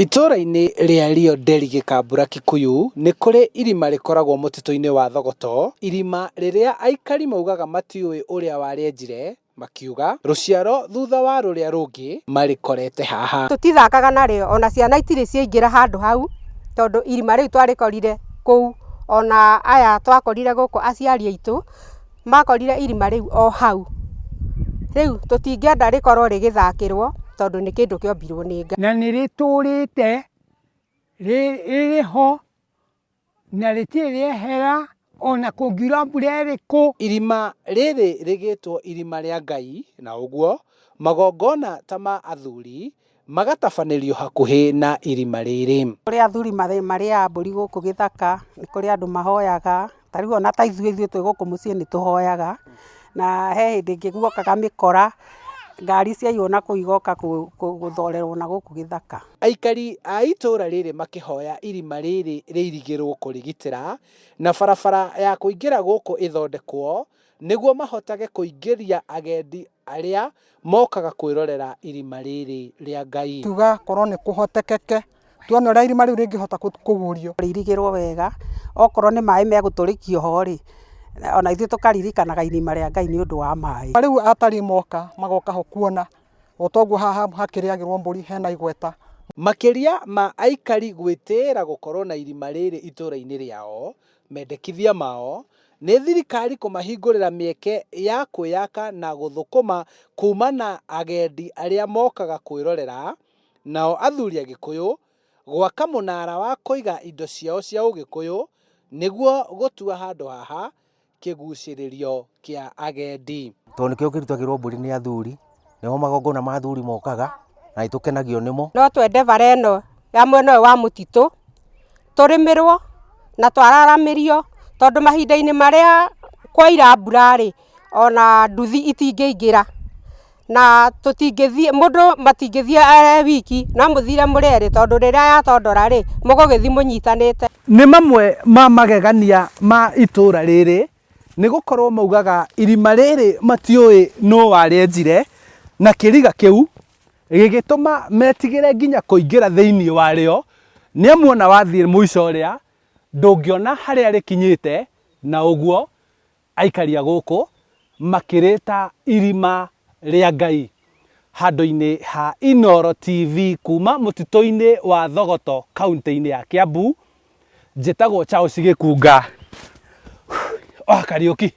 Itũũra-inĩ rĩa Rionderi Gĩkambura Kikuyu nĩ kũrĩ irima rĩkoragwo mũtitũ-inĩ wa Thogoto, irima rĩrĩa aikari maugaga matiũĩ ũrĩa warĩenjire, makiuga rũciaro thutha wa rũrĩa rũngĩ marĩkorete haha. Tũtithakaga narĩo ona ciana itirĩ ciaingĩra handũ hau tondũ irima rĩu twarĩkorire kũu ona aya twakorire gũkũ aciari aitũ makorire irima rĩu o hau. Rĩu tũtingĩenda rĩkorwo rĩgĩthakĩrwo tondũ nĩ kĩndũ kĩombirwo nĩ Ngai. Na nĩ rĩtũrĩte rĩrĩ ho na rĩtirĩ rĩehera ona kũngiura mbura ĩrĩkũ. Irima rĩrĩ rĩgĩtwo irima rĩa Ngai na ũguo magongona ta ma athuri magatabanĩrio hakuhĩ na irima rĩrĩ. Kũrĩ athuri marĩaga mbũri gũkũ gĩthaka, nĩ kũrĩ andũ mahoyaga, ta rĩu ona ta ithuĩ ithuĩ twĩ gũkũ mũciĩ nĩ tũhoyaga, na he hĩndĩ ĩngĩ guokaga mĩkora, ngari ciaiywo na kũu igoka gũthorerwo na gũkũ gĩthaka. Aikari a itũũra rĩrĩ makĩhoya irima rĩrĩ rĩirigĩrwo kũrĩgitĩra na barabara ya kũingĩra gũkũ ĩthondekwo nĩguo mahotage kũingĩria agendi arĩa mokaga kwĩrorera irima rĩrĩ rĩa Ngai. Tuga korwo nĩ kũhotekeke tuone ũrĩa irima rĩu rĩngĩhota kũgurio. Rĩirigĩrwo wega, okorwo nĩ maĩ megũtũrĩkio ho rĩ, ona ithuĩ tũkaririkanaga irima rĩa Ngai nĩ ũndũ wa maĩ. Rĩu atarii moka magoka ho kuona o toguo haha hakĩrĩagĩrwo mbũri hena igweta. Makĩria ma aikari gwĩtĩĩra gũkorwo na irima rĩrĩ itũũra-inĩ rĩao, mendekithia mao nĩ thirikari kũmahingũrĩra mĩeke ya kwĩyaka na gũthũkũma kuuma na agendi arĩa mokaga kwĩrorera, nao athuri a Gĩkũyũ gwaka mũnara wa kũiga indo ciao cia ũgĩkũyũ nĩguo gũtua handũ haha kĩgucĩrĩrio kĩa agendi. Tondũ nĩkĩo kĩrutagĩrwo mbũri nĩ athuri, nĩho magongona ma athuri mokaga na nĩ tũkenagio nĩmo. No twende bara ĩno ya mwena ũyũ wa mũtitũ tũrĩmĩrwo na twararamĩrio tondũ mahinda-inĩ marĩa kwaira mbura rĩ, ona nduthi itingĩingĩra na tũtingĩthiĩ mũndũ matingĩthiĩ e wiki no mũthire mũrĩ erĩ tondũ rĩrĩa yatondora rĩ, mũgũgĩthiĩ mũnyitanĩte. Nĩ mamwe ma magegania ma itũũra rĩrĩ nĩ gũkorwo maugaga irima rĩrĩ matiũĩ nũ warĩenjire na kĩriga kĩu gĩgĩtũma metigĩre nginya kũingĩra thĩinĩ warĩo nĩ amu ona wathiĩ mũico ũrĩa ndũngĩona harĩa rĩkinyĩte na ũguo aikari a gũkũ makĩrĩta irima rĩa Ngai. Handũ-inĩ ha Inooro TV kuma mũtitũ-inĩ wa Thogoto kauntĩ-inĩ ya Kiambu, njĩtagwo Charles Gĩkunga wa Kariũki.